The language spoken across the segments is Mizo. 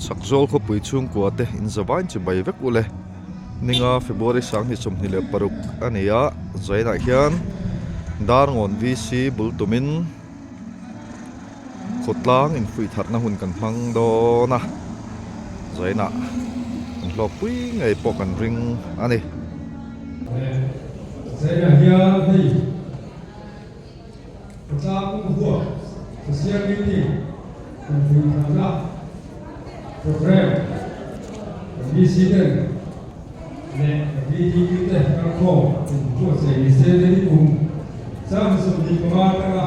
Sakzawl khawpui chhungkua te in zavain chi bai vek ule. Ninga February 2026 a ni a, zainah hian Darngawn VC bul tumin khawtlang infuih thatna hun kan hmang dawn a, zainah kan hlawkpui ngei pawh kan ring a ni. Zainah hian hei khawtlang pum huap Social Meeting infuih thatna Programme kan VC ten leh kan VDP te kalkhawm inbuatsaih ni se te hi kum 25 atanga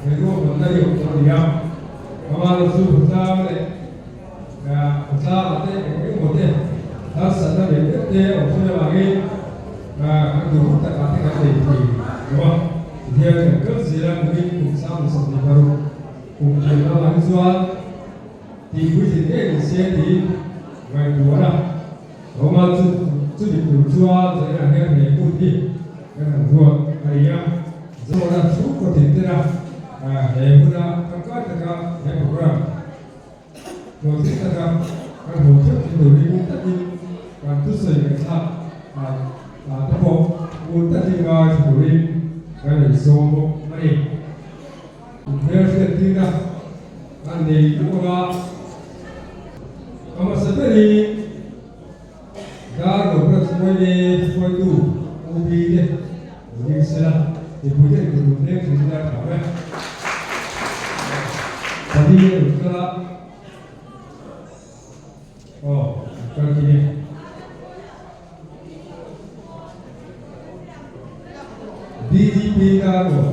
he ruahmanna hi awm tawh a ni a. Amah chu khawtlang leh khawtlangah te eng engemaw te harsatna nei deuh te awm thin avangin kan duh takah te kan nei thei lo a. Tihian kan kal zel a, kumin kum 26 kum pian lamah hi chuan Tihpuitlin ngei ni se tiin ngaihtuah a, Roma chu chumi tur chuan zainah hian hei hun hi kan han ruat a ni a. Zawhna chhungkaw tin tena he huna tangkai taka he program hlawhtling taka kan haw theuh thin turin ngun takin kan thusawi ngaihthlak te pawh ngun takin ngaithla turin kan insawm bawk a ni. Hmelhriat tirna a nei duh ang a, a hmasa berin Dar Robert Hruaile hruaitu OB te lo ding sela, mipui te intur lut mek thin ila tha ve. Pali a rawn kal a, aw an kal khi e. BDP Dar aw.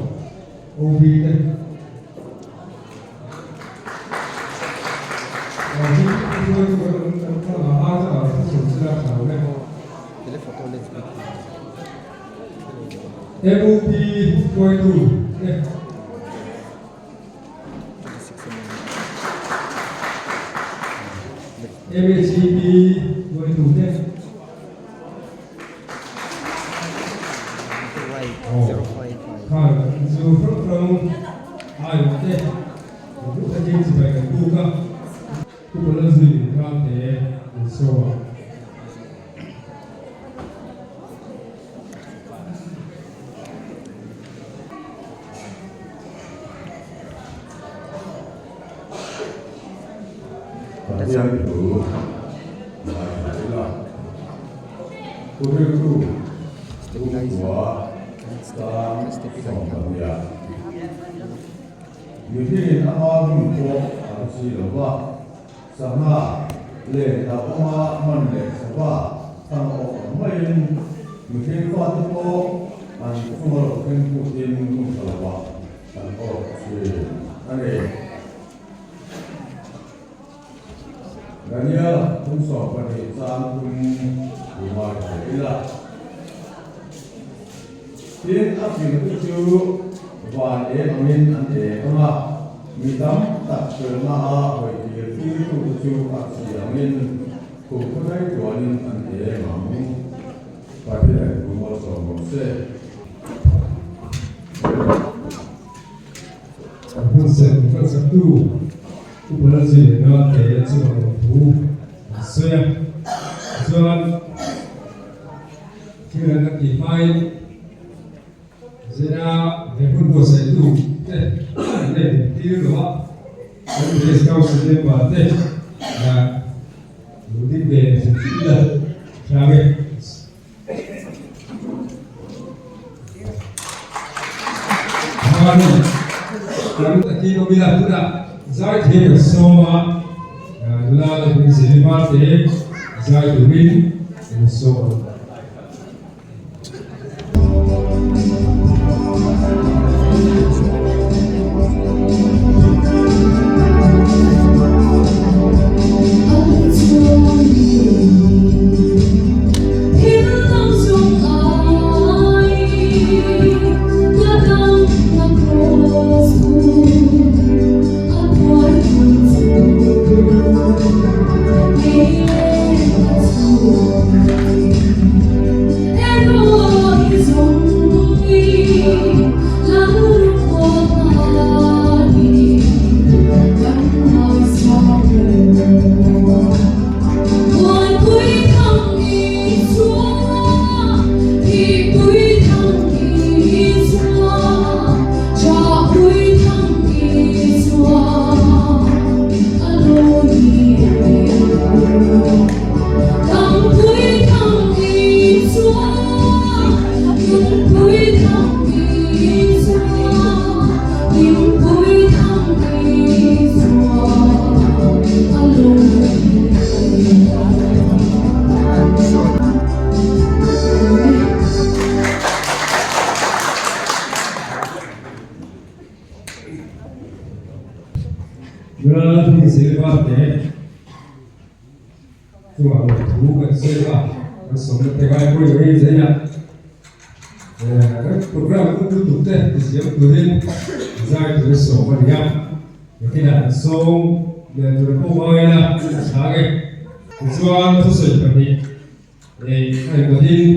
OB te MOP hruaitu te MHEP hruaitu te Khan chu hrang hrang aiawh te duh takin chibai kan buk a, Upa Lalzui Rinram te an saw a. Pathian thu ngaithla ila, Thuhriltu Bungkua tan sawmpahniah. Mihringin ama hun pawh a hre si lo va, sangha len hlauhawma man leh sava thang awk ang maiin mihring fate pawh an chunga lo thleng phutin hun tha lovah an awk thin a ni. Daniel kum 12 chang tum i ngai thei ila. Tin, a fingte chu van eng angin an eng ang a, mi tam tak felna a hawi tir tirtute chu a chi angin kum khawdai tuanin an eng ang. Pathian thu malsawm rawh se. Hun sen kan saktu Upa Lalzui leh Naute chungah lawmthu an sawi a, tichuan thil an kan tih hmain zira he hun buatsaihtu te an la intir lo a, kan Village Council member te lo ding ve hrim hrim ila hrang e. Kan awm ila tunah zai thei kan sawm a, nula leh hming zirlai te zai turin kan sawm. Chungah lawmthu kan sawi a, kan sawmna te ngai pawimawhin zaina kan program hun lutuk te tiziam turin zai tura sawm a ni a, nakinah kan sawm leh tur pawh ngaina a chhang e. Tichuan thusawi pahnih ei a inawhin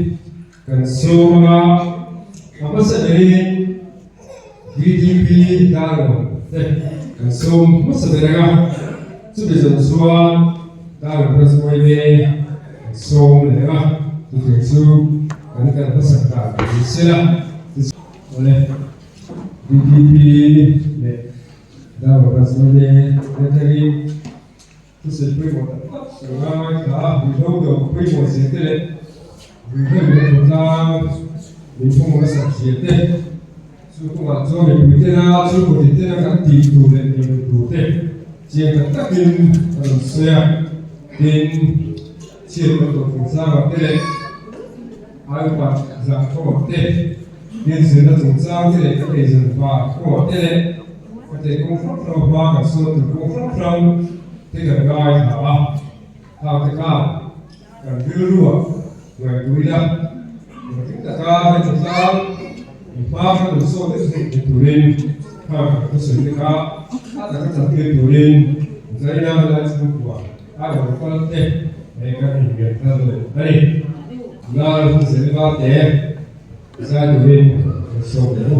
kan sawm anga a hmasa berin VDP Darlawn te kan sawm hmasa ber anga chumi zawng chuan Darlawn Branch yma kan sawm leh anga chutiang chu kan kal hmasak dan tur ni sela. Awle VDP leh Darlawn Branch yma te atangin Thusawi pawimawh tak tak sawi ngai thla a, ruihhlo do pawimawh zia te leh ruihhlo in a khawtlang min phawng nasat zia te, chu kawngah chuan mipui tena chhungkaw tin tena kan tih tur leh tih loh tur te chiang tak takin a rawn sawi a, tin, chhiat kan tawh chungchangah te leh aiupat zah kawngah te, tin zirna chungchang te leh kan eizawn var kawngah te leh. Ka teh kawng hrang hrang hma kan sawn tur kawng hrang hrang te kan ngaithla a, khang te khan kan rilruah ngaihtuah ila engtin taka heti tlang i hma kan rawn sawn deuh theih ni turin khang kan thusawi te kha a taka chantir turin Zaina lai chhungkua a rawn kal te hei kan inbiak thar leh a ni. Lal Hunzelva te zai turin kan sawm leh u.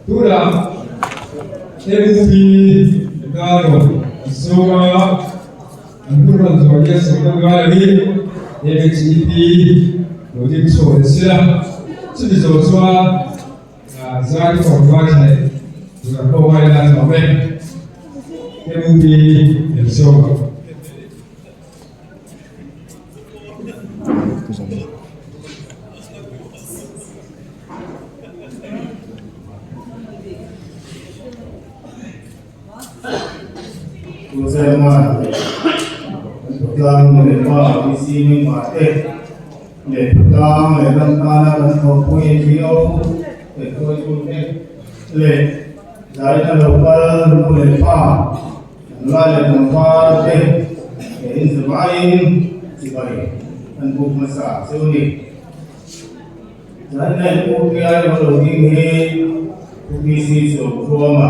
Tunah MUP Garo Sawma an hun rawn zawh hian sawmna ngai lovin MHEP lo ding chhuak leh sila. Chumi zawh chuan zai thawm ngaithla leh tur pawh ngaila a awm e. MUP Sawma. Pu Chairman leh kan khawtlang nu leh pa VC member te leh khawtlang leh ram tana kan thawhpui NGO leh hruaitu te leh zaina local nu leh pa Nula leh tlangval te he inzavaiin chibai an buk hmasa chu a ni. Zaina in U Piai rawh lo ding hi Pu PC Chawlthuama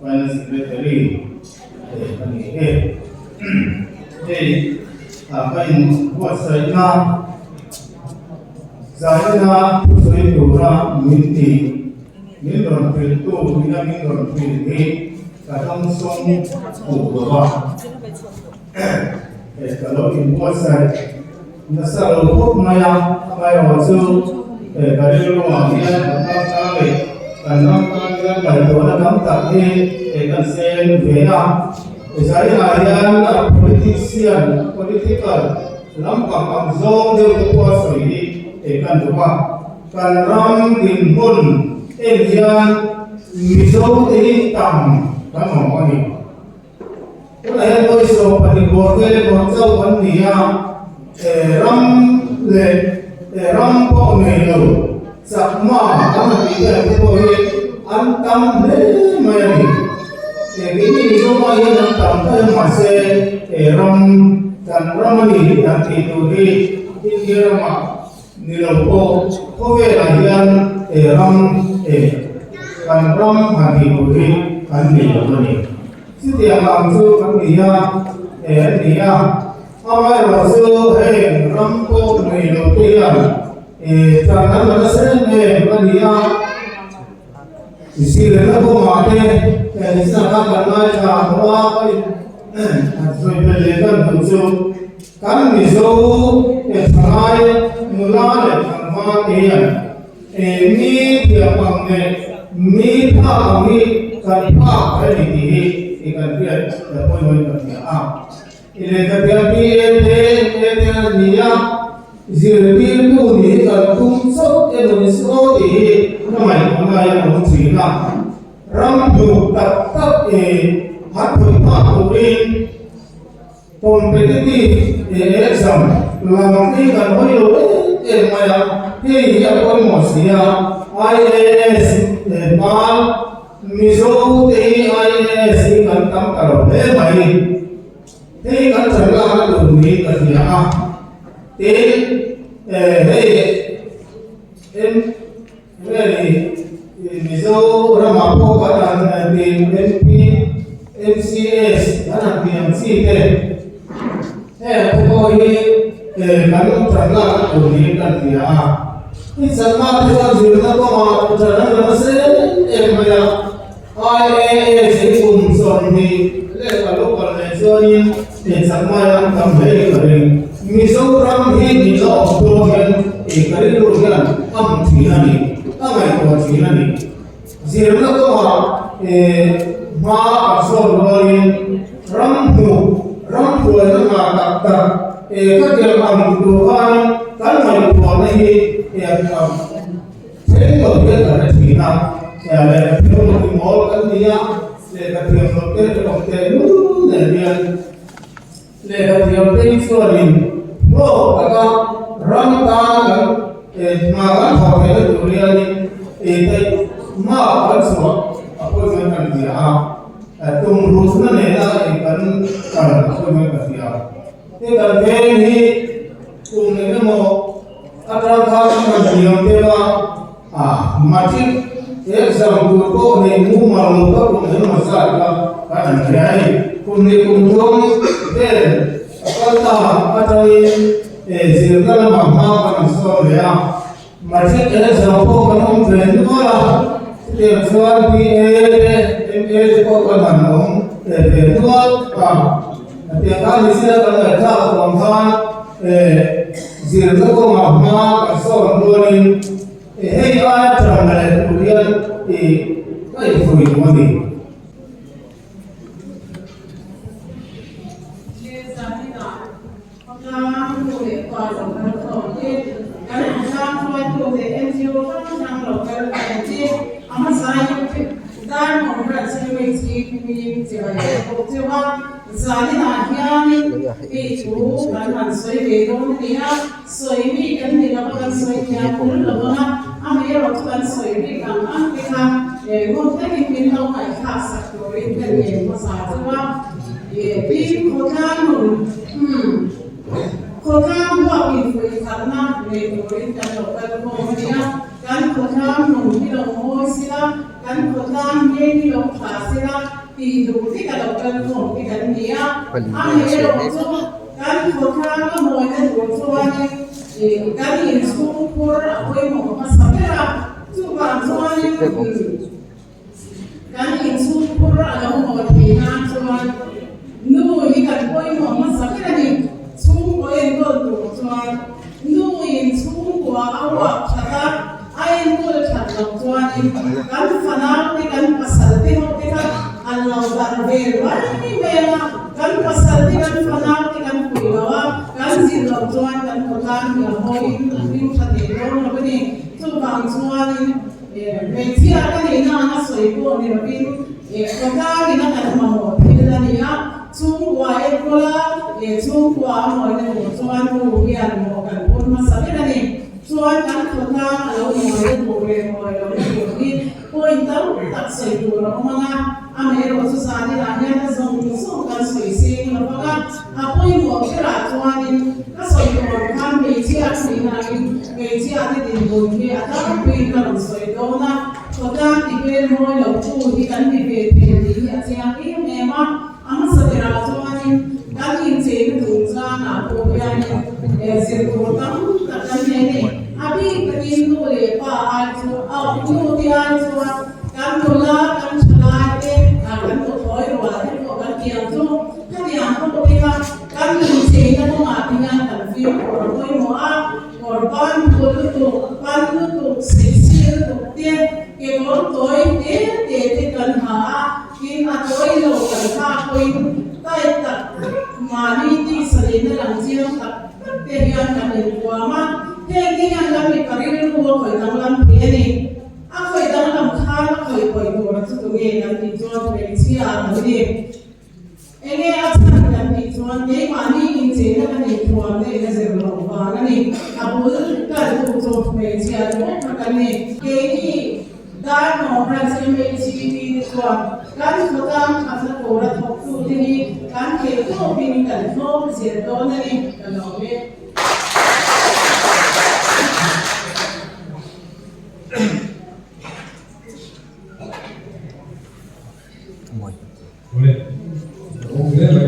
Finance Secretary te a ni e. Hei a ka inbuatsaihna zaina thusawi tura min tih min rawn hrilhtu ina min rawn hrilh hi Ka dawngsawng fuh lo va, ka lo inbuatsaih nasa lo khawp mai a, amaherawh chu ka rilruah hian kan ram tan leh kan ram tan hian ngaihtuahna tam tak hi kan seng ve a. Zainah hian politician, political lampang ang zawng deuh te pawh a sawi hi kan duh a. Kan ram dinhmun en hian Mizo te hi tam kan awm a ni. Tunah hian pawisa pahnih bawr vel emaw chauh an ni a, ram leh ram pawh nei lo chakma an han tih te ang te pawh hi an tam hle mai a ni. Keini Mizo pa hian an tam ta em mahse ram kan ram a ni an tih tur hi India ramah Ni lo pawh khawvelah hian he ram he kan ram han tih tur hi kan nei lo a ni. Chutiang ang chu kan ni a, he an ni a, amaherawh chu heng ram pawh nei lo te hian chan an la nasa em em a ni a. Zirna kawngah te zirna kan ngaithla tawh a, kan sawi belh leh kan hmuh chu kan Mizo thalai nula leh tlangval te hian mi thiam ang leh mi phak ang hi kan phak a ni tih hi i kan hriat la pawimawhin ka hria a. I lehkha thiam PA te MA te a ni a, zirtirtu nih hi kan tum chauh emaw ni se aw tih hi ka ngaihtuah lai a awm thin a. Ram hnuk tak tak e han thawih phak turin competitive exam lam hi kan hawi lo em em mai a, hei hi a pawimawh si a, IAS pal Mizo te hi IAS hi kan tam ta lo hle mai. Hei kan chan lakna tur niin ka hria a, tin hei M nge ni Mizo ramah pawh kan han ti MP, MCS kan han ti ang chi te heng te pawh hi kan chan lakna tur niin kan hria a. I chakna te chuan zirna kawngah chan an la nasa em em mai a, IAS hi kum 20 leh a lo kal leh chuanin i chakna hi an tam hle in ka ring. Mizoram hi ni la awm dawn hian i ka rilru hian a hmu thin a ni, a ngaihtuah thin a ni. Zirna kawngah hma kan sawn rualin ram hmuh, ram hruaina hna tak tak khatiang ang tur khan kan ngaihtuahna hi thleng lo hian kan hre thin a. Lehkha thiam lo hi mawl kan ni a, lehkha thiam lo te rinawm teh lul nen hian Lehkha thiam te hi chuanin hlawk taka ram tan kan hna kan thawh theihna tur hianin ei mark kan chhuah a pawimawh kan hria a, tum ruhna nena ei kan kal a pawimawh ka hria. Hei kan veng hi kum eng emaw atang khan kan hniam deuh a, a matric exam tur pawh nei mumal lo ka kum engemaw zat kha kan han hria a ni. Kum leh kum thum vel a kal ta atangin zirna lamah hma kan han sawn leh a, matric exam pawh kan awm ve nual a. Chutiang chuan BA te, MA te pawh kan han awm ve ve nual ta. Tiang khan ni sila kan ngaihthlak avang khan zirna kawngah hma kan sawn rualin hei aia tang leh tur hian ka infuih duh a ni. Khawtlang nu leh pa lo kal khawm te, kan khawtlang hruaitu leh NGO hrang hrang lo kal khawm te, a hmasa in Darmawm Branch MHE hmingin chibai a bawk cheu a, zaninah hianin hei thu kan han sawi ve dawn a ni a, sawi mi kan ni lova kan sawi thiam phur lo ang a, amaherawh chu kan sawi bik ang ang te kha ngun takin min lo ngaihthlak sak turin ka ngen hmasa cheu a. Tin, khawtlang nun, umm, khawtlang huap infuihkhatna nei turin kan lo kal khawm a nia. Kan khawtlang nun hi lo mawi sila, kan khawtlang hmel hi lo tha sila tih duh vek a lo kal khawm hi kan ni a. Amaherawh chu kan khawtlang a mawina tur chuanin kan inchhungkhur a pawimawh hmasa ber a, chuvang chuanin Kan inchhungkhur a lo haw thei nan chuan nu hi kan pawimawh hmasa ber a ni. Chhungkaw enkawl tur chuan nu in chhungkua a uap that a, a enkawl that loh chuanin kan fanau te kan pasal te ho te kha an lo darh ve mai mai ang a, kan pasal te kan fanau te kan puih lo a, kan zir loh chuan kan khawtlang hi a hawiin a hlim tha thei dawn lo a ni. Chuvang chuanin. Hmeichhia ka nihna ang a sawi pawh ni lovin khawtlangin a kan mamawh thil a ni a, chhungkua enkawl a, chhungkua a mawina tur chuan nu hian mawh kan phur hmasa ber a ni. Chuan kan khawtlang a lo mawina tur leh mawi lohna tur hi point tam tak sawi tur a awm ang a, amaherawh chu zaninah hian a zawng zawng kan sawi seng lo vang a, a pawimawh berah chuanin ka sawi tur khan hmeichhia ka nihna angin Hmeichhia te dinhmun hi a tlangpuiin ka rawn sawi dawn a, khawtlang ti hmel mawi lo tu hi kan ni ve thei tih hi a chiang em em a. A hmasa berah chuanin kan incheina chungchangah pawh hianin zir tur tam tak kan nei a ni. A bik takin nu leh pa ai chu a nu te ai chuan kan nula kan thalai te kan nuthlawi rual te pawh kan tiang chu khatiang pawh te kha kan incheina kawngah te hian kan fimkhur a pawimawh a. Kawr ban phu lutuk, pan lutuk, sexy lutuk te, kekawr tawi te te te kan ha a, tin a tawi lo kan thlak pawhin tight tak tak mahni tisa lehna lang chiang tak tak te hian kan inpuam a, heng te hian kan mipa rilru a khawih danglam thei a ni. A khawih danglam khan a khawih pawih tur a chu tunge kan tih chuan hmeichhia kan ni. Enge a chhan kan tih chuan keimahni incheina kan inthuam daih a zir loh vang a ni. A bul kaltu chu hmeichhia te bawk kha kan ni. Keini Darno Branch MHCP te chuan kan khawtlang thatna tura thawktute hi kan theih tawpin kan hlawm zel dawn a ni ka lawm e. Awle, a awm hle mai.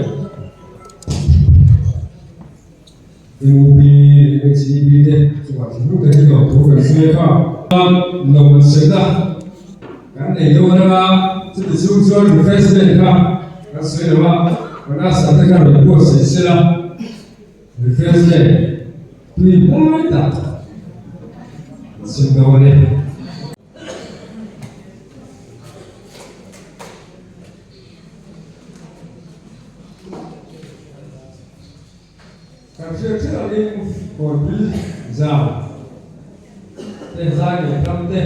MUP leh MHEP te chungah thinlung takin lawmthu kan sawi kha. Lawm an sawi na kan nei dawn anga chuti chung chuan refreshment kha kan sawi lo a, kan asa te kha rawn buatsaih sela refreshment tui hlai tak an sem dawn a ni. Kan hriat theuh angin Kawlpui zau te zai leh ram te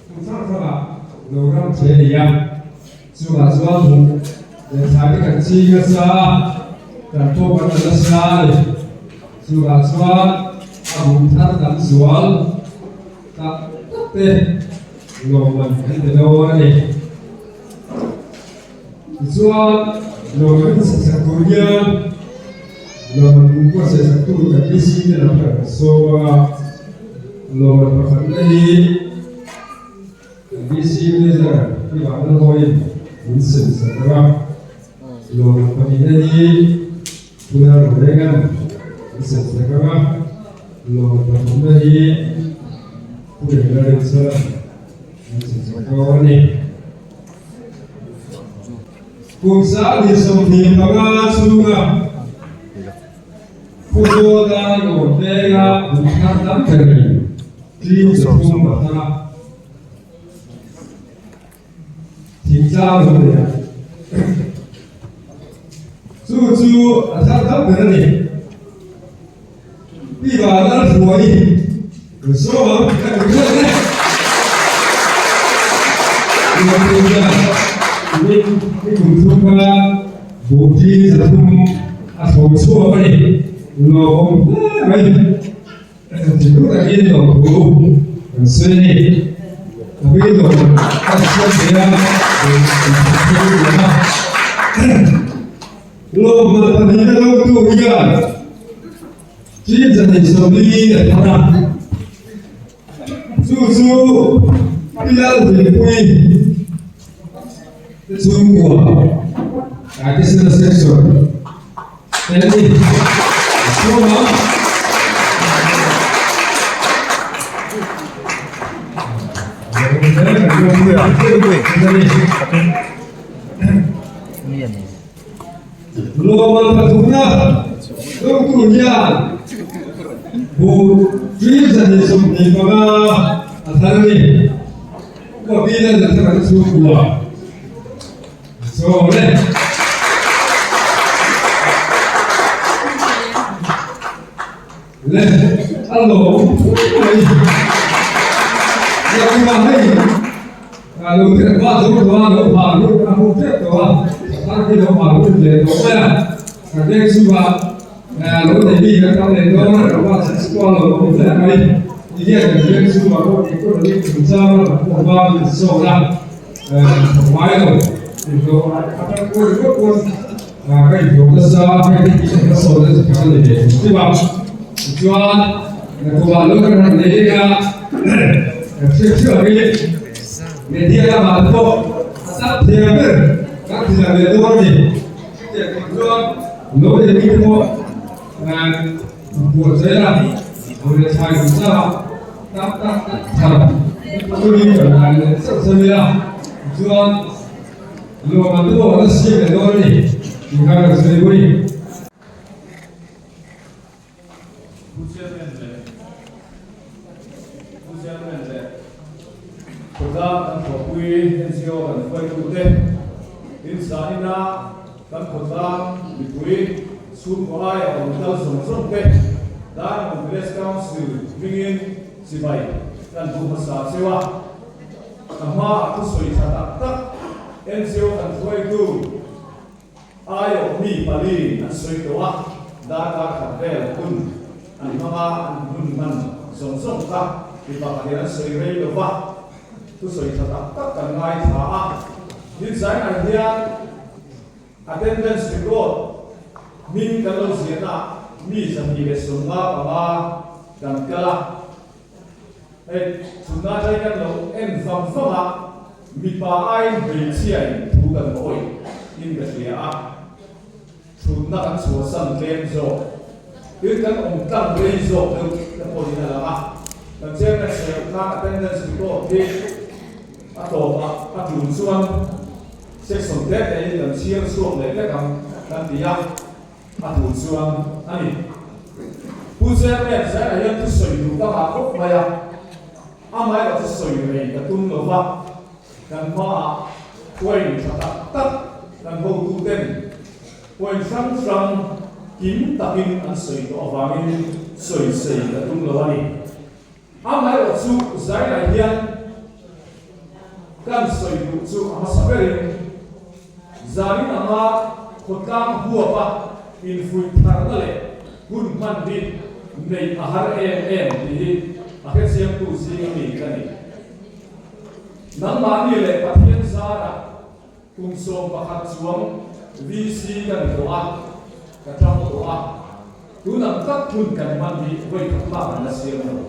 hmun hrang hrangah lo ram che a ni a, chungah chuan hmuh leh thlai te kan ching nasa a, kan pawh kan la nasa a ni. Chungah chuan a hmuh thar tam zual. Tak tak te lawmman kan pe dawn a ni. Tichuan lawmman kan saihsak tur hian lawmman kum pawh saihsak tur kan DC te lam kan sawm anga lawmman pakhatna hi kan DC manager i vahna hawiin min saihsak anga lawmman pahnihna hi Tuna Rulengan an saihsak anga lawmman pathumna hi Pu Rengla Rinchhalan. Kum 25 chhunga Khawzawl Darlawn venga bul thar tam berin tlin 3 a thar a, thingtlang lo nei a. Chu chu a thar tam ber a ni. Pi Vanlalhruai kan sawm ang kan ti hriat e. I kum thum kha buhti 300 a tho chhuak a ni. Lawmawm hle mai. Thil takin lawmthu kan sawi a ni. A pi lawm kan siam thei a, Lawmman pahnihna dawngtu hian chin 240 a thar a, chu chu Pi Lalhlimpui te chhungkua Taitesena Section te a ni. A chhung a. Lawmman pathumna dawngtu hian buh ṭin 225 a thar a ni. Upa Bill-a Lalthaka te chhungkua an sawm e. Le a lawm mai. Lakuma hei a lo tirh hma zo tawh a, lo ha lut a hmu tep tawh a, thar hi lo ha lut leh tawh mai a. Kan veng chhungah lo nei mi kan tam leh dawn a, lo va chhukua lo awm hle mai. Ti hian kan veng chhungah pawh economic chungchang a kan pawh hma min sawn a, thawk ngai lo tih hlawh a tan kual ringawt pawn Ka inhlawh nasa a, hei hi tih hmasawn na chi khat a ni ve thung tip a. Tichuan, nakawmah lo kan han nei eng a, kan hriat hriat angin media lamah te pawh a tam thei ang ber kan ti lang leh dawn a ni. Chutiang tur chuan lo nei mi te pawh inbuat zel a, leh thlai duh chang a tam tak thar turin kan ngai leh chauh chauh ila. Tichuan, Lawmman te pawh kan siam leh dawn a ni tih kha kan sawi pui. Pu Chairman leh Pu Chairman leh Khawtlang kan thawhpui NGO kan hruaitute inzahina kan khawtlang mipui chhungkaw aia awm kal zawng zawng te Darngawn Village Council hmingin chibai kan bu hmasa cheu a. Ka hmaah thusawi tha tak tak NGO kan hruaitu aiawh mi pali an sawi tawh a, darkar khat vel hun an hmang a, an hun hman zawng zawng kha mi pakhatin an sawi rei lo va, thusawi tha tak tak kan ngaithla a. Hnizainah hian attendance record hming kan lo ziahnaah mi 255 kan kal a. Hei, chhunna atangin kan lo en vang vang a, mipa aiin hmeichhiain thu kan awih in ka hria a, chhunna kan chhuahsan tlem zawk, tin kan awm tlang rei zawk deuh te pawhin a lang a, kan chairman sawi khan attendance report hi a tawpah a tul chuan section te tein kan chhiar chhuak leh vek ang kan ti a. A tur chuan a ni. Pu Chairman, Zaina hian thusawi duh ka ngah khawp mai a, amaherawh chu sawi rei ka tum lo va, kan hmaah point tha tak tak kan hotuten point hrang hrang kim takin an sawi tawh avangin sawi sei ka tum lo a ni. Amaherawh chu Zaina hian kan sawi duh chu a hmasa berin, Zanin anga khawtlang huapa infuih tharna leh hun hman hi neih a har em em tih hi a hrechiangtu zing ami ka ni. Nangmahni leh Pathian zarah kum 11 chuang VC ka ni tawh a, ka tang tawh a, tun ang tak hun kan hman hi vawi khat mah kan la siam lo.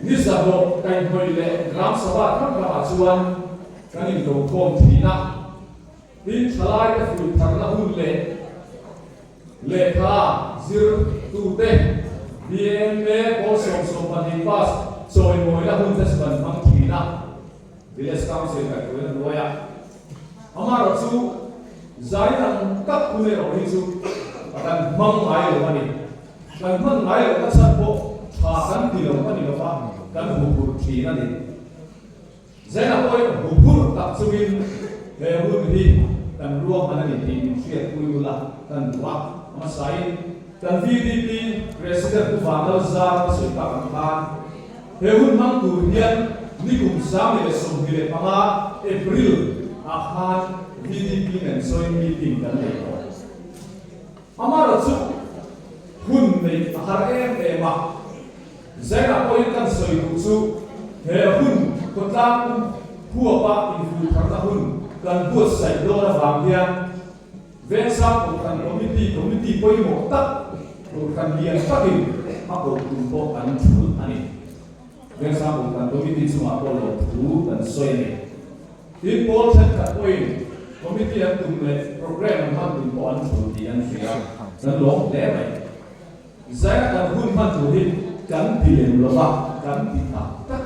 Ni zahawh kaihhnawih leh Gram Sabha hrang hrangah chuan Kan indokhawm thin a, tin thalaite fuih tharna hun leh lehkha zirtute BMA pawl 72 pass chawimawina hun te chu kan hmang thin. thin a, Village Council kaihhruaina hnuaiah. Amaherawhchu, zai ang tak hun erawh hi chu kan hmang ngai lo a ni. Kan hman ngai lohna chhan pawh tha kan ti lo a ni lo va, kan huphurh thin a ni. Zena pawhin huphurh tak chungin he hun hi kan ruahman a ni tih min hriatpui ula kan duh a. Hmasain kan VDP President Pu Vanlalzara sawi tak ang khan he hun hmang tur hian nikum 2025 April ah khan VDP nen joint meeting kan nei tawh. Amaherawhchu hun neih a har em em a. Zainah pawhin kan sawi duh chu he hun khawtlang pum huapa infuhtharna hun kan buatsaih dawn avang hian Vengsang Kohhran Committee, committee pawimawh tak, Kohhran lian takin a koh tum pawh an thulh a ni. Vengsang Kohhran Committee chungah pawh lawmthu kan sawi a ni. Tin, pawl thenkhat pawhin committee an tum leh programme an hman tum pawh an thulh tih an hria, kan lawm hle mai. Zaina kan hun hman tur hi kan ti lem lo va, kan ti tak tak.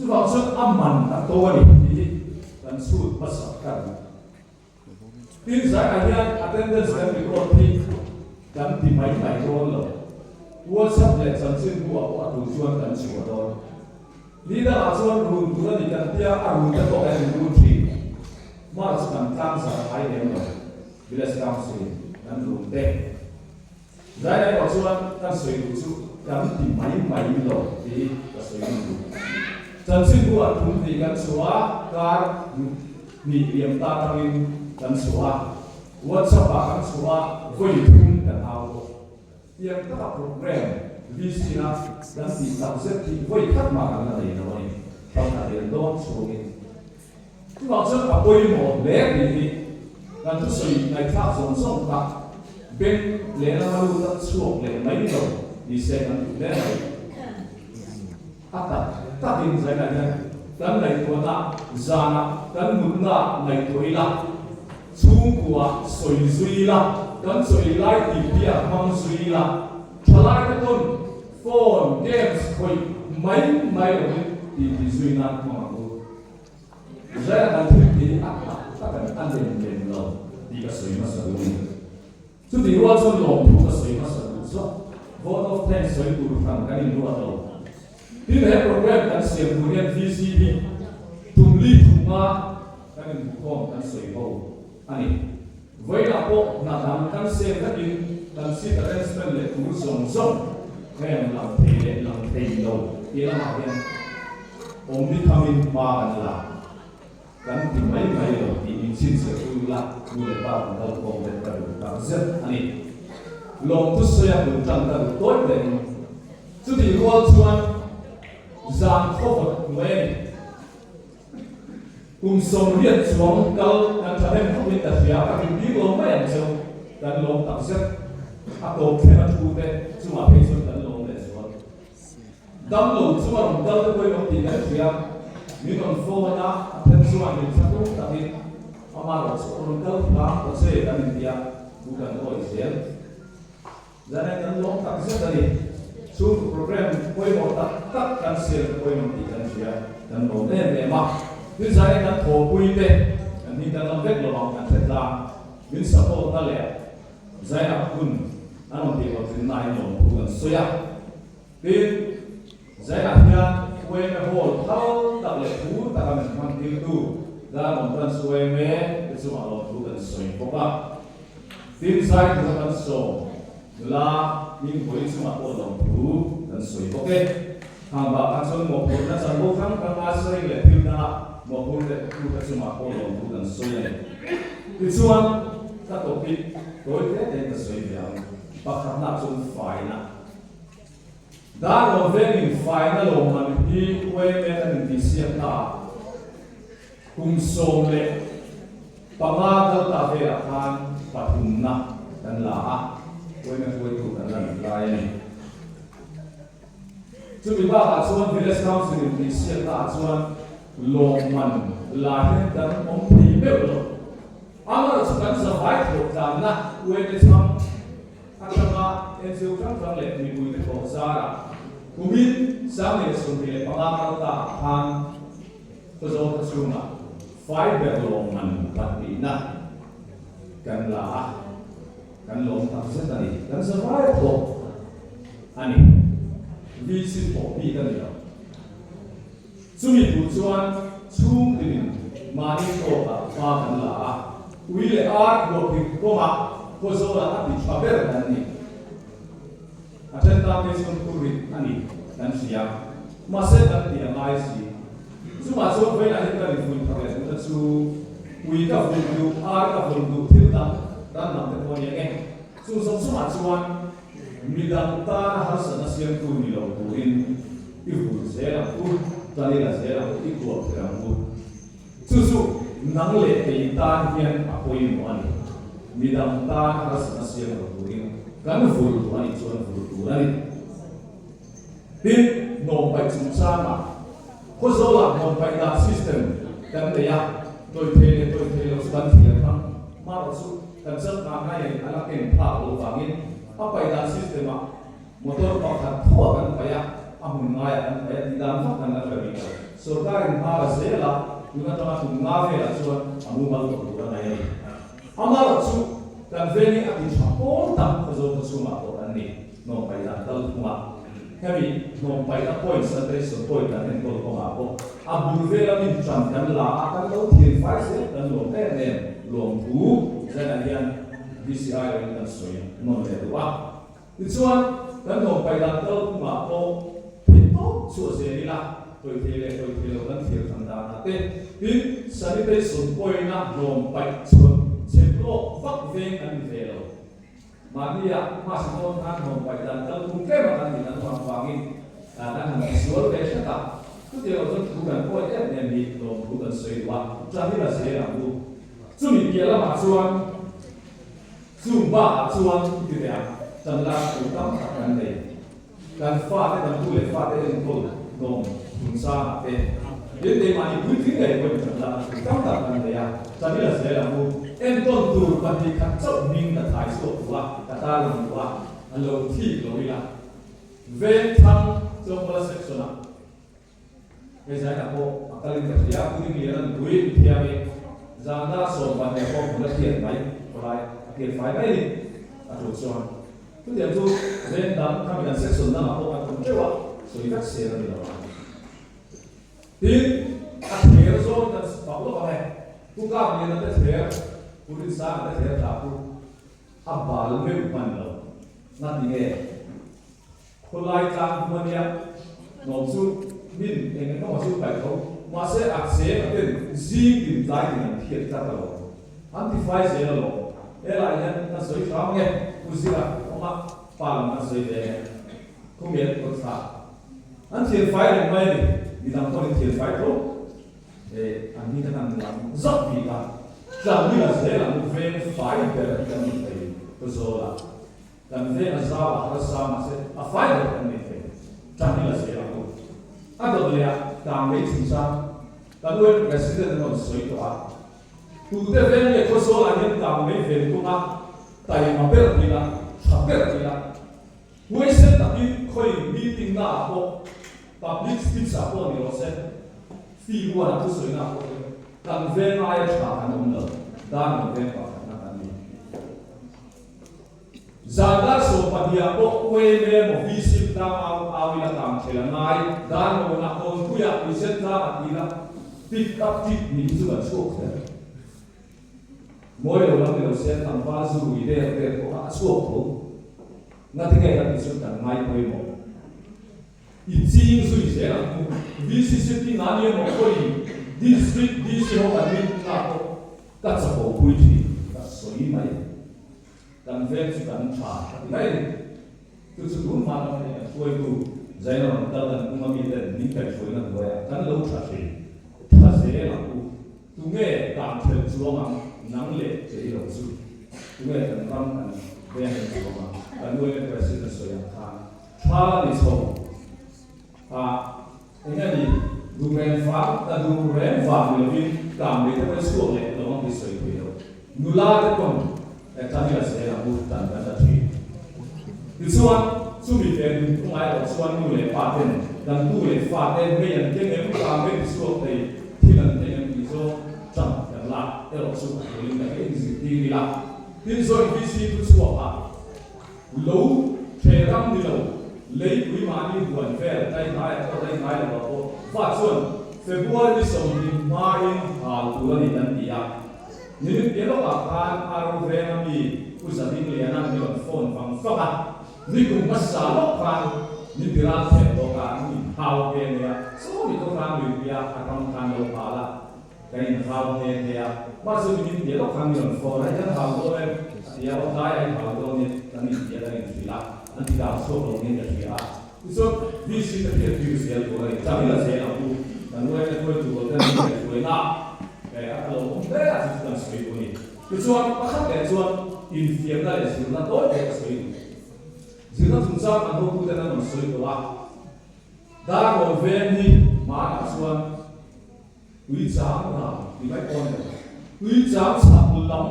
Chuvang chuan a man a to a ni tih hi kan chhut hmasa ka duh. Tin, zainah hian attendance kan record hi kan ti mai mai dawn lo. WhatsApp leh chanchinbu ah pawh a tur chuan kan chhuah dawn. Ni dangah chuan run tur a ni kan tia, a run te pawh kan inrun thin. March kan tlangzar ngai lem lo. Village Council kan run te. Zai erawh chuan kan sawi duh chu kan ti mai mai lo tih hi ka sawi duh duh. Chanchinbu ah tum hnih kan chhuah a, kar hnih liam ta atangin kan chhuah a, WhatsApp ah kan chhuah a, vawi thum kan au bawk. Tiang taka program VC na kan tih tak zet hi vawi khat mah kan la nei lo a ni, thawmhnaw lian dawn chhungin. Chuvang chuan a pawimawh hle tih hi kan thusawi ngaihthlak zawng zawng kha beng leh lama lut a chhuak leh mai lo ni se kan duh hle mai. A tak takin zainah hian kan ngaihtuahna zanah kan mutna ngaihtuah ila, chhungkua sawi zui ila, kan chawi lai tih hi a hmang zui ila, thalai te pawn phone, games khawih mai mai lovin tih tih zui nan hmang ang u. Zaia kan thil tih hi a tak tak an a lem lem lo tih ka sawi hmasa duh a ni. Chutih rual chuan lawmthu ka sawi hmasa duh zawk. Vote of thanks sawi tur hran kan inruat lo. Tin he program kan siam tur hian VC hi tum li thuma kan inhmukhawm kan sawi ho a ni. Vawiinah pawh hna dang kan seng vekin kan seat arrangement leh tur zawng zawng heng lang thei leh lang thei lo tih lamah hian awm ni thamin hma kan la kan ti mai mai lo tih min chhinchhiah tu ila nu leh pa kan kal khawm te ka duh tak zet a ni. Lawmthu sawi a bul tan ka duh tawi hle in chutih rual chuan zan khawvawt hnuai a ni. Kum 80 chuang kal kan tha hnem khawpin ka hria, ka hlim bik lo mai ang cheu, kan lawm tak zet. A tawp thleng a thu te chungah phei chuan kan lawm leh zual. Dam lo chunga rawn kal te pawhin awm tih kan hria, min rawn phone a, a then chuan min thla tum takin ama rawh chu rawn kal hram ta che kan intia, thu kan awi zel. Zane kan lawm tak zet a ni. Chhungkaw program pawimawh tak tak kan siam te pawimawh tih kan hria, kan lawm em em a. Tin zane kan thawhpui te kan hming kan lam vek lo ang kan hre tlang. Min support na leh Zainab hun an rawn tih hlawhtlinna in lawmthu kan sawi a. Tin Zainab hian Ueme Hall thal tak leh thu taka min hman tirtu Diamond Branch Ueme te chungah lawmthu kan sawi bawk a. Tin, zai tura kan sawm nula hming vawi chungah pawh lawmthu kan sawi bawk e. Khang bakah chuan mawhphurhna chanvo hrang hrang a sawi leh thil dangah mawhphurh leh tute chungah pawh lawmthu kan sawi a ni. Tichuan, ka topic tawi hle tein ka sawi ve ang. Pakhatna chuan faina. Darlawn vengin faina lawmman hi UMA kan intihsiakna ah Kum 15 kal ta velah khan pathumna kan la a, Uaina hruaitu kan la nih lai a ni. Chumi bakah chuan Village Council in tihsiakna ah chuan lawmman la hian kan awm thei meuh lo. Amaherawhchu chu kan zavai thawh tlanna Uaina chhang atanga NGO hrang hrang leh mipuite thawh zarah. Kumin 2025 kal ta ah khan Khawzawl khaw chhungah Fiber lawmman pahnihna kan la a, kan lawm tak zet a ni. Kan za vai thawk a ni. VC thawh bik a ni lo. Chumi tur chuan chhungtinin mahni tawkah hma kan la a, ui leh ar khuahkhirh kawngah Khawzawlah a ti tha ber kan ni. A then tan phei chuan thu rit a ni kan hria, mahse kan ti a ngai si. Chumah chuan vawiinah hian ka rinfuih thar leh duhna chu ui ka vulh duh, ar ka vulh duh thil dang ran dang te pawh a ni ang e. Chu zawng chungah chuan midang tana harsatna siamtu ni lo turin i vulh zel ang u, tan i la zel ang u, i kuah kher ang u. Chu chu nang leh kei tan hian a pawimawh a ni. Midang tan harsatna siam lo turin kan vul duh a nih chuan vul tur a ni. Tin, hnawmpaih chungchangah Khawzawlah hnawmpaih dan system kan nei a, tawih thei leh tawih thei lo chu kan thiam ang. Hmarawh chu kan changkang ngaiin a la ken phak loh vangin a paih dan system-ah Motor pakhat thuah kan paih a, a hmun ngaiah kan paih a tih dan vak kan la hre rih lo. Sorkarin hma la zel a, tun atanga tum nga velah chuan a mumal tawh tur a nei a ni. Amarawh chu kan veng hi a ti tha pawl tak Khawzawl khaw chhungah pawh kan ni hnawm paih dan kal phungah. Hemi hnawm paihna point sanitation point kan enkawl kawngah pawh a bul vela min ṭan kan la a, kan lo thir fai zel kan lawm em em lawmthu Zainah hian DCI awin kan sawi nawn leh duh a. Tichuan, kan hnawm paih dan kal kungah pawh theih tawp chhuah zel ila, hawi thei leh hawi thei lo kan thlir than danah te, tin, sanitation pawina hnawm paih chhawn chhem lawk vak veng kan ni ve lo. Mahnia hmasa dawn khan hnawm paih dan kal kung tlem a kan nih dan vang vangin kan han tisual ve hret a, chutiang lo chuan thu kan pawi em em hi lawm thu kan sawi duh a, tan ila zel ang u. Chumi piah lamah chuan, Chung bakah chuan ti teh ang, kan lak tur tam tak kan nei. Kan fate, kan tu leh fate enkawl hnawm chungchangah te, tin keimahni puitling ngei pawhin kan lak tur tam tak kan nei a, kan ila zel ang u. Entawn tur 2 khat chauh hming ka thai chhuak duh a, ka tarlang duh a, an lo thik lo ila. Vengthlang Chawngmala section-ah. Hei zainah pawh a kalin ka hria, Pu Dinglian a nupui mithiam i zan dar 12 pawh hmun a thiat mai, khawlai a kir fai mai a ni, a tul chuan. Chutiang chu veng dang khami kan section dangah pawh kan awm teuh a, sawi vek sel a ni lo ang. Tin, a thler zawn kan fak lawk ang e, Pu Kapliana te thler, Pu Rinsanga te thler tla chu a bal meuh hman lo, ngati nge? Khawlai tlang hum a nia, hnawm chu min eng emaw chu paih tho. Mahse a cheng a ten zing tin tlai tin an phiat tlat alawm. An ti fai zel alawm. Helaiah hian kan sawi hram nge Pu Zira awma pa lam kan sawi ve nge Khawngel kawt thla. An thian fai reng mai a ni. Midang pawhin thian fai tho. Eh an hming kha kan lam zauh bik a. Tlangmila zel ang veng fai ber hi kan ni thei Pu Zawla. Kan veng a zau a harsa mahse a fai ber kan nei thei. Ṭan hi la zel ang u. A dawt leh ah tang lei chungchang kan UN President an rawn sawi tawh a. Tute veng nge Khawzawl ah hian tang lei ven tum a taima ber tih la, tha ber tih la. Huaisen takin khawi meeting na ah pawh public speech ah pawh ni rawh se, fee uan ah thusawi na ah pawh kan veng aia tha kan awm lo, dan kan veng pakhatna kan ni. Zan dar 12 ah pawh UAM emaw VC tlang au au ila kang thel a ngai, dar mawnah Kawnpuiah Tuizen tlang a ti ila pick up tip nih hi chu kan chhuak kher. Mawi lo lam ni lo se tlangval zu rui der der pawh kha a chhuak tho. Ngatinge kan ti chu kan ngai pawimawh. I ching zui zel ang u. VC sitting ah nia maw khawi District DC ho kan meeting ah pawh ka chapo pui thin ka sawi mai. Kan veng chu kan tha ka ti mai a ni. Chu chu tun hma lam hei kan hruaitu Zaina rawn kal kan hnunga mi ten min kaihhruaina hnuaiah kan lo tha thin. Tha zel ang u. Tunge kang thelh chuang ang nang leh kei lo chu? Tunge kan ram kan veng en chuang ang? Kan UNA President sawi ang khan tha la ni chho a eng a ni duh reng vang ka duh reng vang ni lovin kang lei te pawh hi chhuak leh lo ang tih sawi thei lo. Nula te pawn tan ila zel ang u tan kan la thin. Tichuan. chumi ve nun thu ngai loh chuan nu leh pa ten kan tu leh fa te mei an keng em kang mei ti chhuak thei thil an keng em tih zawng ṭan kan lak erawh chu a turin ka hre inzirtir ila. Tin Joint VC thu chhuak ah lo ṭhe ram ni lo leipui mahni huan vel dai hnai ah pawh dai hnai lo ah pawh va chuan February ni 20 hmain hal tur a ni kan ti a. Nimin piah lawkah khan Aro venga mi Pu Zadingliana min rawn phone vang vang a, nikum hmasa lawk khan min ti ral thep tawk a, an inhau nghe nghe a, saw mi kawt rang luipui a, a ram khan lo hal a, kan inhau nghe nghe a, mahse nimin piah lawk khan min rawn phone a, i kan hau dawn em? a ti a, aw tlai a inhau dawn in kan inhria kan inhrilh a, an ti kang chhuak lo niin ka hria a. Tichuan, VC te hriat tir zel tur a ni. Changila zel ang u, kan uaina hruaitu rual ten min ngaihtuahna a lo awm hle a, chu chu kan sawi duh a ni. Tichuan, pakhat leh chuan infiamna leh zirna tawi te ka sawi duh. Zirna chungchang kan hotuten an rawn sawi tawh a, Darlawn veng hi hmanah chuan Tuichang ral ti mai pawh a ni lo. Tuichang chhak lam,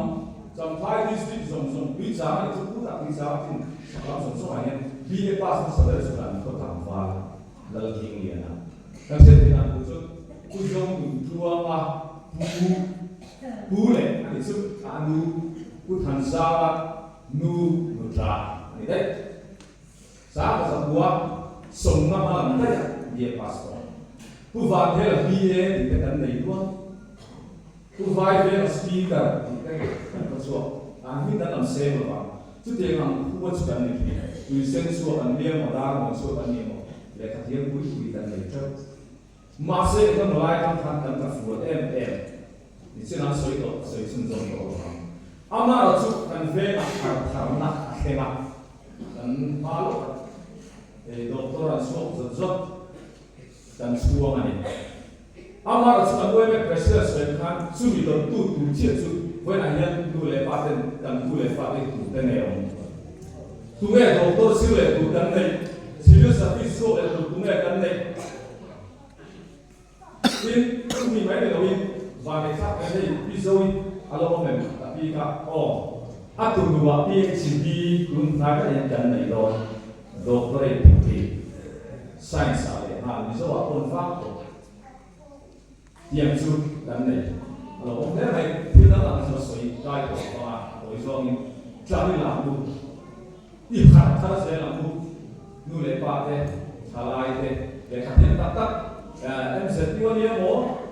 Champhai district zawng zawng Tuichang a nih chu putah Tuichang chin chhak lam zawng zawngah hian BA pass hmasa ber chu kan khaw tlangval Lalthingliana. Kan hriat theih dan tur chu Pu Zawng Tluanga Pu Pu leh a nih chu a nu Pu Thanzara nu Nutra a ni daih. Sangha zakua sawmna hma lam daih a BA pass tawh. Pu Vanhela BA tih te kan nei dual. Pu Vaivenga speaker tih te kan hre chhuak. An hming kan lam seng lo vang. Chutiang ang khua chu kan ni thin. Tuisen chhuak an nia maw, darmawn chhuak an ni maw, lehkha thiam pui pui kan nei teuh. Mahse engemaw lai atang khan kan tla fual em em. Nichin an sawi tawh, ka sawi chhunzawm tawh lo vang. Amaherawh chu kan vengah thar tharna a thleng a, kan hma lawk a, hei doctor an chhuak zawt zawt kan chhuang a ni. Amaherawh chu kan UMA President sawi khan chumi dawttu tur chiah chu vawiinah hian nu leh pa ten kan tu leh fa te hi tur te ngei a awm. Tunge doctor zir leh tur kan neih? Civil service chhuak leh tur tunge kan neih? Tin, chumi mai ni loin vanneih thlak kan hei Pi Zoe a lo awm em? Ka pi kha aw. A tunuah PhD tun hnai daih hian kan nei dawn. Doctorate thawk hi Science ah leh nghal Mizo ah pawn vang tawh. Tiang chu kan nei a lo awm hle mai. Thil dang dang chu a sawi kai tawh vang a, a tawi zawngin tlang i lang u, i harh thar zel ang u, nu leh pa te, thalai te, lehkha thiam tak tak MZU a nia maw?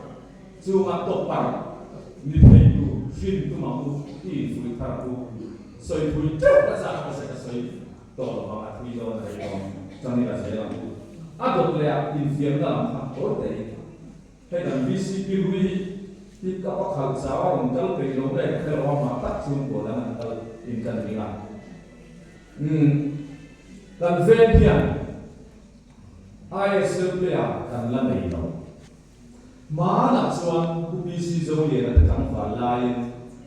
Chunga tawpar ni thei tur hrin tum ang u, i infuih thar ang u. Sawi phui teuh ka chak a se ka sawi tawh lo vang a thui dawn a rei dawn chang ila zel ang u. A dawt leh ah infiamna lam kha hawi daih. Hei kan VCP hlui hi pick up a khalh chau a rawn kal peih lo nge ka hre lo a mah tak chhung pawh dang an kal in kan ring a. Umm kan veng hian ISL player kan la nei lo. Hmanah chuan Pu PC Zoliana te tlangval laiin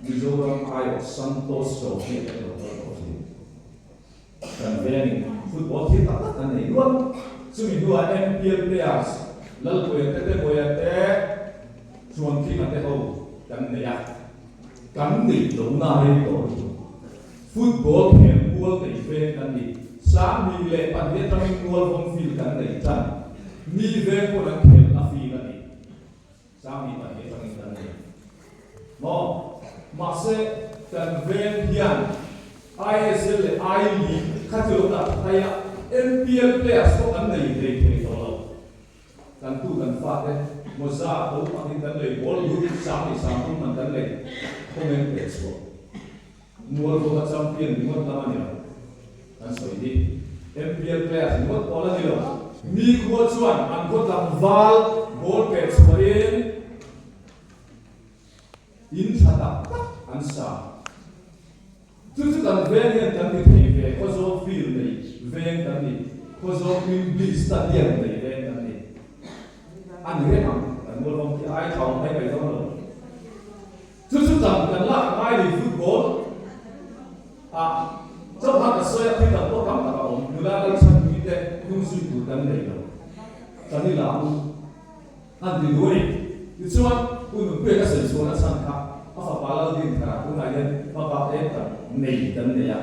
Mizoram aiawh Santosh Trophy te an lo kal tawh thin. Kan vengin football thil tak tak kan nei nual. Chumi hnuah MPL players Lalpuia te Tebuaia te Chuankhinga te ho kan nei a, kan neih lohna rei tawh lutuk. Football khel mual nei veng kan ni. 2002 atangin mual vawm field kan nei tan. Mi veng pawn an khelna field a ni. 2002 atangin kan nei. Maw? Mahse, kan veng hian ISL leh I League kha chu lo dah thai a, MPL players pawh kan nei hlei thei tawh lo. Kan tu kan fate mawza tho angin kan lei ball lut 2030 man kan lei comment leh chhuah. Mualvawma champion ringawt lam a ni lo. Kan sawi hi MPL players ringawt pawh la ni lo. Mi khua chuan an khaw tlangval ball peh chhuahin In tha tak tak an sa. Chu chu kan veng hian kan ti thei ve, Khawzawl field nei veng kan ni, Khawzawl Wembley Stadium nei veng kan ni. A ni reng ang, kan mualvawm khi ai tha awm mai mai dawn lo. Chu chu kan kan lak ngai ni football ah chauha ka sawi a thil dang pawh tam tak a awm, nula lalchhan pui te hnung zui tur kan nei lo. Kan i la u. An ti duh a ni. Tichuan, Pu Nunpuia ka sawi chhuahna chhan kha a fapa Laldin Thara tunah hian hmabak em tak nei kan nei a.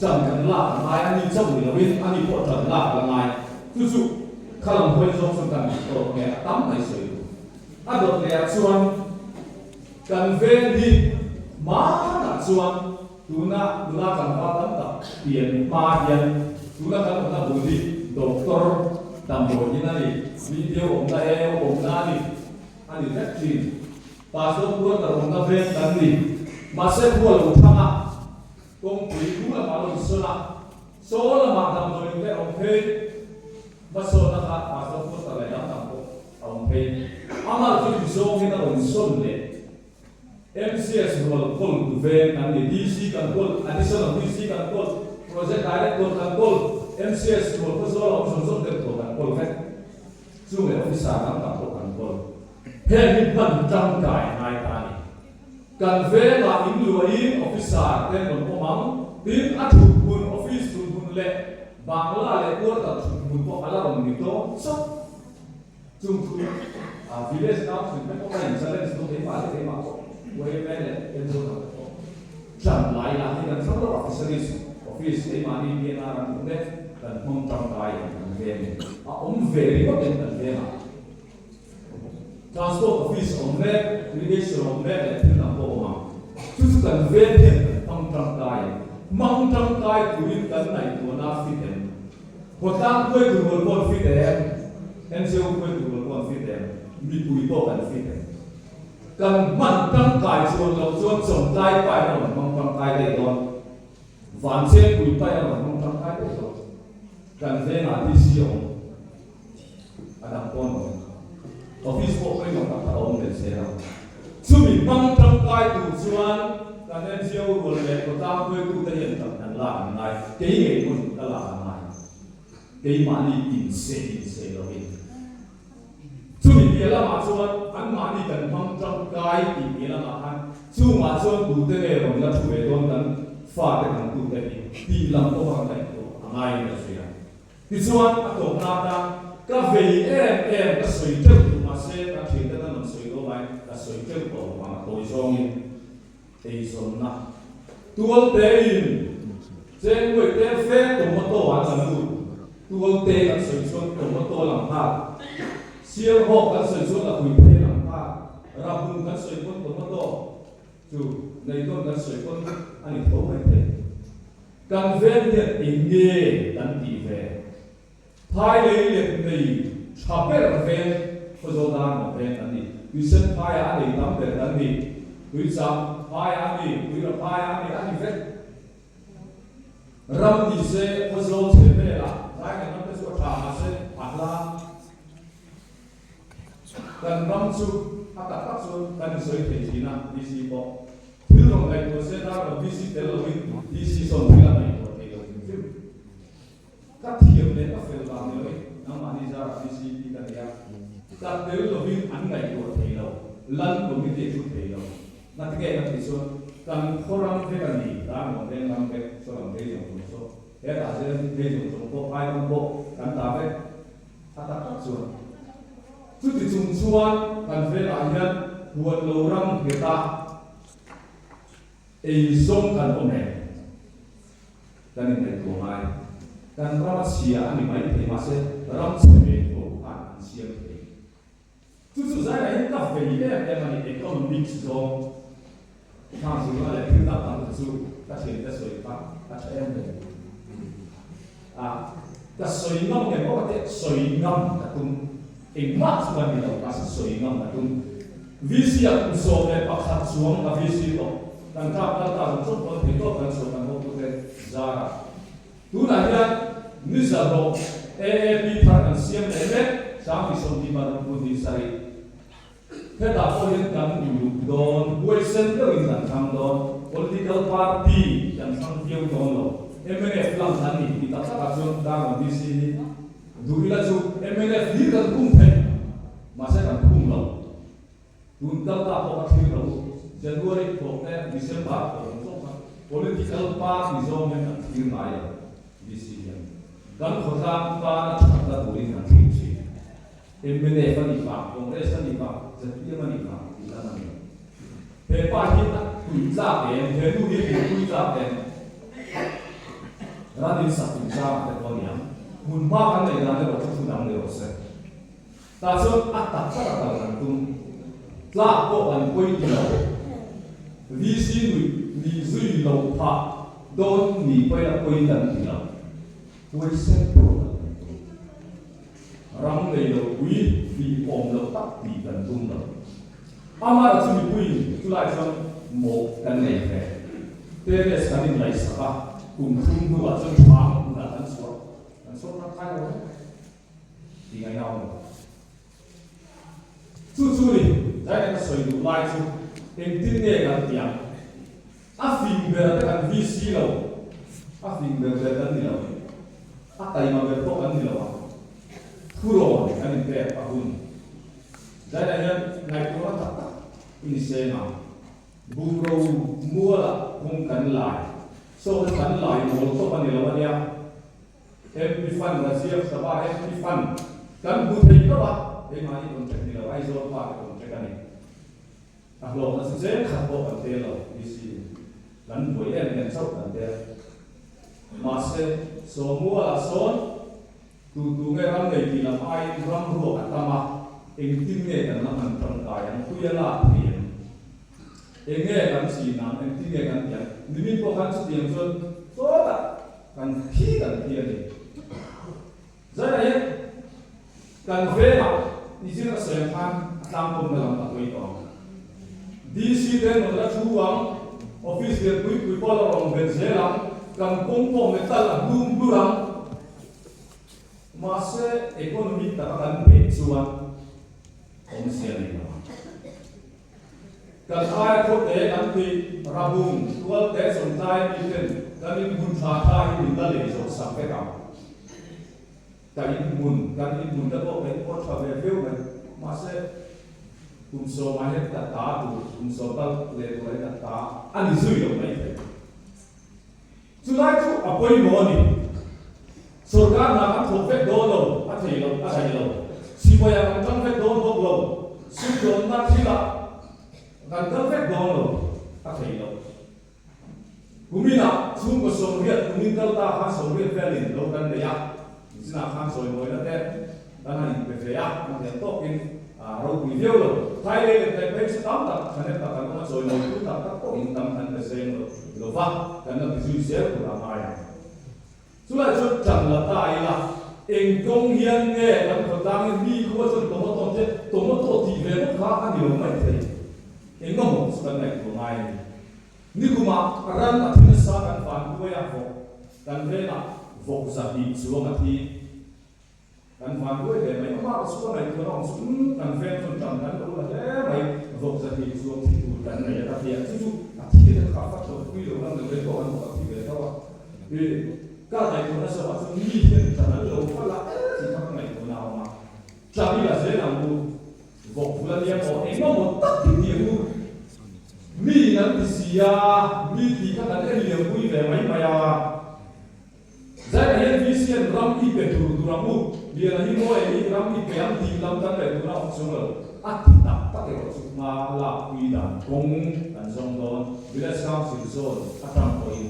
Ṭan kan lak a ngai a ni chauh ni loin a ni pawh ṭan lak la ngai. Chu chu kha lam hawi zawng chuan kan tawp nge a tam mai sawi tur. A dawt leh ah chuan kan veng hi hmanah chuan tuna nula tlangval tam tak pian hma hian tuna kan awmna bul hi doctor damdawi in a ni, video awmna eo awmna a ni a ni vek thin. Pastor quarter awmna veng kan ni. Mahse khua lo thang a. Kawngpui khu lamah lo insawn a, saw lamah damdawiin te a awm phei, hmasawnna kha Pastor Foster leh dang dang pawh a awm phei. Amah chu ti zawngin a rawn sawn leh. MCS rual kawl tu veng kan ni, DC kan kawl, Additional DC kan kawl, Project Director kan kawl, MCS rual khawzawl a awm zawng zawng deuh tawh kan kawl vek. Chung leh Officer dang dang pawh kan kawl. Heng hi hman tangkai ngai ta a ni. Kan vengah in luahin officer te rawn awm ang, tin a thut hmun office thut hmun leh bangla leh quarter thut hmun pawh a la rawn ni dawn chauh. Chung chu village council te pawh a in challenge dawn keimah leh keimah pawh YMA leh NGO dang te pawh ṭan lai lah hi kan thlang lo a fisheries office keimahni DNR an awm e kan hmang ṭangkai em kan veng a awm ve ringawt em kan vengah. Transport office awm mek, irrigation awm mek leh thil dang pawh awm ang. Chu chu kan ven hian kan hmang tangkai em? Hmang tangkai turin kan ngaihtuahna a fit em? Khawtlang hruaitu rual pawh an fit em? NGO hruaitu rual pawh an fit em? Mipui pawh kan fit em? Kan hman tangkai chuan loh chuan chawmtlai pain a rawn hmang tangkai daih dawn. Vanchengpui pain a rawn hmang tangkai daih dawn. Kan vengah DC a awm. A dang pawn awm. Office pawh pawimawh tak tak a awm leh zel a. Chumi hmang tangkai tur chuan kan NGO rual leh khawtlang hruaitute hian ṭan kan lak an ngai. Kei ngei pawn ka lak an ngai. Keimahni inseh inseh loin. Chumi piah lamah chuan anmahni kan hmang tangkai tih piah lamah khan chungah chuan tute nge rawn la thu ve dawn kan fate kan tute hi tih lam pawh a ngaihtuah a ngaiin ka hria. Tichuan, a tawpna atan ka vei em em ka sawi teuh duh mahse ka thiante tan rawn sawi dawn lai ka sawi teuh tawh lo vang a tawi zawngin eizawnna tualtein chengnuai tel fe tomato an la lut tualte kan sawi chuan tomato lang nghal sialhawk kan sawi chuan lakhui phei lang nghal rahun kan sawi pawn tomato chu neitawn kan sawi pawn a ni tho mai thei. Kan veng hian eng nge kan tih ve? Phai lei let nei tha ber veng Khawzawl dar maw veng kan ni. Tuisen phaiah a nei tam ber kan ni. Tuicham phaiah a ni, tuira phaiah a ni, a ni vek. Ram ni se Khawzawl chhe velah zai kan ram te chu a tha mahse a hla. Kan ram chu a tak tak chuan kan insawi thei thin a, DC pawh. Thil rawn ngaihtuah se dar lo DC tel loin DC sawn thil a ngaihtuah thei lo hrim hrim. Ka thiam leh ka fel vang ni loin nangmahni zarah DC tih ka nei a, ka tel lovin an ngaihtuah thei lo, lan committee a thu thei lo. Ngatinge kan tih chuan kan khaw ram vek a ni, dar nuam veng ram vek, saw lam phei zawng zawng saw, hetah zel phei zawng zawng pawh phai ram pawh kan ta vek. A tak tak chuan chuti chung chuan kan vengah hian huan lo ram nghet a ei zawng kan awm em? Kan inngaihtuah ngai. Kan ram a chhia a ni mai thei mahse ram chhe ve tho khan an siam thei. Chu chu zainah hian ka vei em em a ni economics zawng khang zirna leh thil dang dang te chu ka thiante sawi kha a tha em em a, ka sawi ngam nge maw ka tih sawi ngam ka tum engmah chu ka ni lo mahse sawi ngam ka tum VC ah kum 11 chuang ka VC tawh kan tlak kal ta zawng zawng pawn thei tawp kan chhuah kan hotute zarah Tunah hian Nizar rawh AAP thar kan siam leh mek, 2026 27. Hetah pawh hian kan uluk dawn, huaisen deuhin kan thlang dawn, political party kan thlang viau dawn lo. Mnf lam kan ni tih tak takah chuan Darlawn DC hi duh ila chu mnf hlir kan khum thei, mahse kan khum lo. Tun kal ta pawh ka thlir lo, January thawk te December thawk ang zawng kha political party zawng hian kan thlir ngai lo, DC hian kan khawtlang tana thatna turin kan thlir thin. Mnf a nih vang, Congress a nih vang, zpm a nih vang tih lam a ni lo. He pa hi a tui tlak em? He nu hi a tui tlak em? Ran in sak chungchangah te pawh a ni ang. Hmunhma kan neih dan erawh chu thu dang ni rawh se. Tah chuan a tak tak a kal kan tum. Tlak pawh kan pawi ti lo. VC nuih nih zui lo phah dawn ni pawi a pawi kan ti lo. Huaisen pawh kan tum tum. Ram nei lo pui tih awm lo tak tih kan tum lo. Amara chu mipuiin chulai chuan mawh kan nei ve. Terrace kan inlaihsak a, kum thum hnuah chuan thang hmunah kan chhuah. Kan chhuak tangkai lo hle. Tih ngaihna a awm lo. Chu chu ni, zai ka sawi duh lai chu engtin nge kan tih ang? A fing ber te kan VC lo, a fing ber ber kan ni lo, a taima ber pawh kan ni lo ang. Thurawn kan inpek a hun. Zainah hian ngaihtuahna tak tak i ni seng ang. Bumro mualah kawng kan lai. Saw te kan lai mawl tawp a ni lo a nia. MP Fund Rajiv Sabha MP Fund kan hmu thei tawp a, keimahni contract ni lo, Aizawl pa te contract a ni. A hlawkna chu cheng khat pawh kan tel lo, DC in kan buai em em chauh kan tel. Mahse, Sawmualah sawn tu tu nge ram nei tih lam aiin ram ruak a tam a, engtin nge kan la hman tangkai ang, tui a lak thei em? Eng nge kan chin ang, engtin nge kan tih ang? Nimin pawh khan chutiang chuan sawtah kan thi kan thi a ni. Zainah hian kan vengah nichin a sawi ang khan a tlangkawmna lam a hawi tawh ang. DC te an rawn la thu ang, office lian pui pui pawh a la rawn bet zel ang, kan kawng pawh metal a hnum hlur ang. Mahse economy taka kan pek chuan awmzia nei lo ang. Kan aia khawte kan tih Rabung tualte chawngtlai mi ten kan inhmun tha tha hi min la lei zawh sak vek ang. Ka inhmun, kan inhmun te pawh ka inpawt tha ve viau mai. Mahse, kum sawmah hian ka ta tur, kum sawm kal leh turah hian ka ta a ni zui lo mai thei. Chulai chu a pawimawh a ni. Sorkar hna kan thawk vek dawn lo, a thei lo, a daih lo. Sipaia kan kal vek dawn bawk lo, sumdawnna thilah kan kal vek dawn lo, a thei lo. Kuminah chhungkaw 80 kumin kal ta khan 80 velin lo kan nei a, nichinah khan chawimawina te kan han inpe ve a, kan hliam tawkin ropui viau lo. Thai lei leh teh phei chu tam tak thanem tak an awm a, chawimawi tu tak tak pawh in tam kan pe zeng lo lo va, kan la ti zui zel tur a ngai ang. Chulai chuan ṭan la ta ila, eng kawng hian nge kan khawtlangin mi khua chuan tomato te tomato tih ve ngawt kha a ni lo mai thei. Engemaw chu kan ngaihtuah ngai a ni. Nikumah ran a thi nasa kan van kuai a, vawk kan vengah vawk 200 chuang a thi. Kan van kuai hle mai. Amah chu ka ngaihtuahna awm chu umm kan veng chuan ṭan kan lo la hle mai. Vawk 200 chuang thi tur kan nei a ka ti a, chu chu a thi te kha fa tawh pui lo lam deuh reng pawh kan vawk a thi ve tho a. I ka ngaihtuahna zawhah chuan mi hian ṭan an lo fa la em tih kha ka ngaihtuahna a awm a. Ṭan i la zel ang u. Vawk vul a nia maw? Engemaw tak hi ti ang u. Mi in an ti si a, mi tih kha kan en liam pui ve mai mai a. Zainah hian VC an ram i pe tur tur ang u. Liana hi maw e i ram i pe ang tih lam kan ngaih tuna awm chung lo. A ti tak tak erawh chu hma lak pui dan kawng kan zawng dawn. Village Council zawn atang pawhin.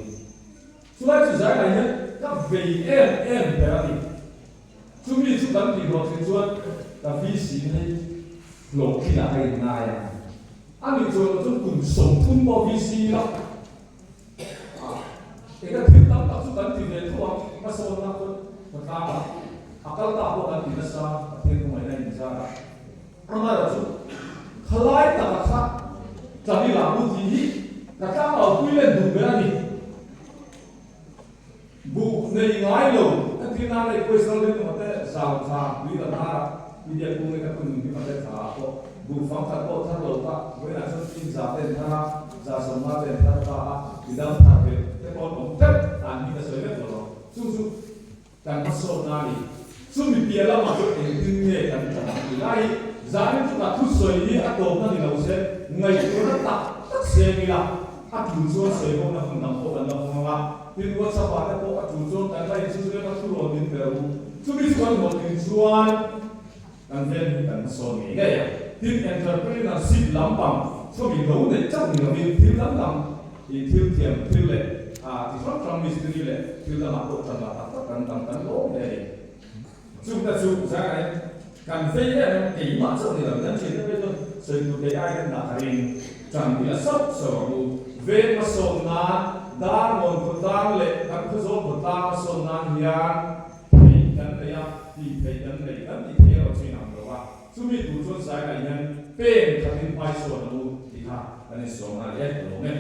Chulai chu Zainah hian ka vei em em ber a ni. Chumi chu kan tih hlawh thin chuan ka VC na hi hlawhtlinah ka inngai a. A nih chuan loh chuan kum 30 pawh VC ila eng a thil tam tak chu kan ti ve tho ang, hmasawnna chuan khawtlangah a kal ta pawh kan ti nasa, Pathian khawngaihna inzar a. Amaherawhchu khalai taka kha Tlamila u tih hi ka tlangau pui len duh ber a ni. Buh nei ngai lo, entir nan lei pawisa rin mate zau tha tui la hnara India kung leh ka thunun hi mate tha ah pawh buh fang khat pawh thar lo kha vawiinah chuan tin za ten thar a, za 50 ten thar ta a, midang thar ve te pawh an awm teuh an hi ka sawi vek lo ang. Chu chu kan hmasawnna a ni. Chumi piah lamah chuan engtin nge kan tlan ang tih lai hi zanin chu ka thusawi hi a tawpna ni lo se ngaihtuahna tak tak seng ila a tul chuan sawi hawkna hmun dang pawh kan la hawng ang a, tin WhatsApp ah te pawh a tul chuan kan la inchhu chu ka thu rawn min ber u. Chumi chu kan hlawhtlin chuan kan vel hi kan hmasawn ngei ngei a, tin entrepreneurship lampang chumi lo neih chauh ni lovin thil dang dang ih thil thiam thil leh. Chi hrang hrang mistiri leh thil dangah pawh ṭan la tak tak kan tam kan lawm hle a ni. Chungte chu zai kan vei em em keimah chauh ni lo kan ṭhiante phei chuan sawi tur kei ai kan dah ka ring. Ṭan hi la sauh sauh ang u. Veng hmasawn nan, dar ngawn khawtlang leh kan khawzawl khawtlang hmasawn nan hian theih kan nei a, tih theih kan nei kan tih theih erawh chu inang lo a. Chumi tur chuan zai lah hian pen khatin hmaisawn ang u tih kha kan insawm a ni e, ka lawm e.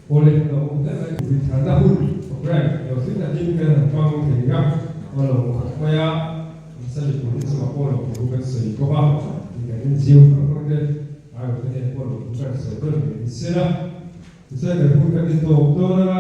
Awle lo awm hle mai. Ritharna hun program lo hlim takin kan han hmang thei a, aw lo khat mai a, an sa mipui te chungah pawh lo thu kan sawi bawk a, ti kan inziu hrang hrang te aiawh te nen pawh lo thu kan sawi dawn ve ni sela, tichuan kan hun kan intawp dawn a.